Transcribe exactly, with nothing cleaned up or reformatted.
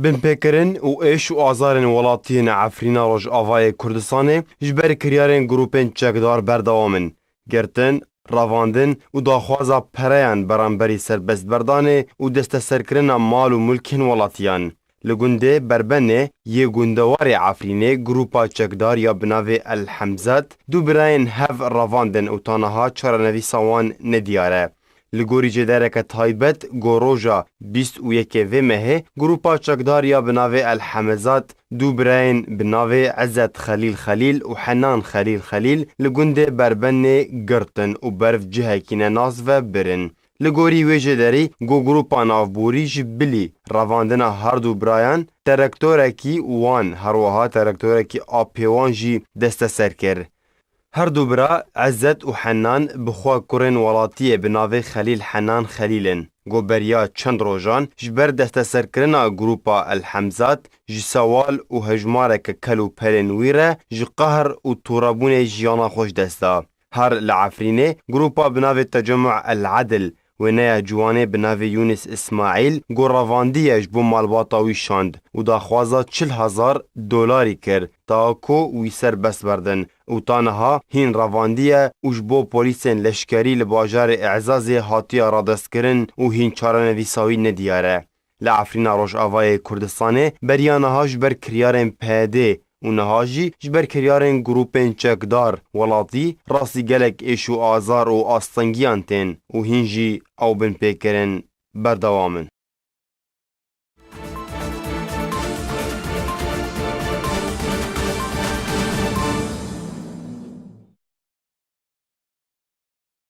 Binpêkirin û êş û azarên welatiyên Efrîna Rojavayê Kurdistanê ji ber kiryarên grûpên çekdar berdewam in. Girtin, revandin û daxwaza pereyan beramberî serbestberdanê û desteserkirina mal û mulkên welatiyan. Li gundê Berbenê yê gundewarê Efrînê grûpa çekdar ya bi navê El Hemzat du birayên hev revandin û ta niha çarenivîsa wan nediyar e. Li gorî cêdereke taybet, go roja bîst û yekê vê mehê, grûpa çekdar ya bi navê El Hemezat du birayên bi navê Ezzet Xelîl Xelîl û Henan Xelîl Xelîl li gundê Berbenê girtin û berv cihekî nenas ve birin. Li gorî wê jêderî, go grûpa navborî ji bilî revandina her du birayan, terektorekî wan, her wiha terektorekî apê wan jî desteser kir. Her du bira Ezzet û Henan bi xwe kurên welatiyê bi navê Xelîl Henan Xelîl in. Go beriya çend rojan ji ber desteserkirina grûpa El Hemzat ji sewal û hejmareke kel û pelên wî re ji qehr û torebûnê jiyana xwe ji dest da. Her li Efrînê grûpa bi navê Tecemû El Edil, wêneya ciwanê bi navê Yûnis Îsmaîl, go revandiye ji bo malbata wî şand û daxwaza çil hezar dolarî kir, ta ku wî serbest berdin û ta niha hîn revandiye û ji bo polîsên leşkerî li bajarê Ezazê hatiye radestkirin û hîn çarenivîsa wî nediyar e. Li Efrîna Rojavayê Kurdistanê beriya niha ji ber kiryarên P Y D û niha jî ji ber kiryarên grûpên çekdar welatî rastî gelek êş û azar û astengiyan tên û hîn jî ew binpêkirin berdewam in.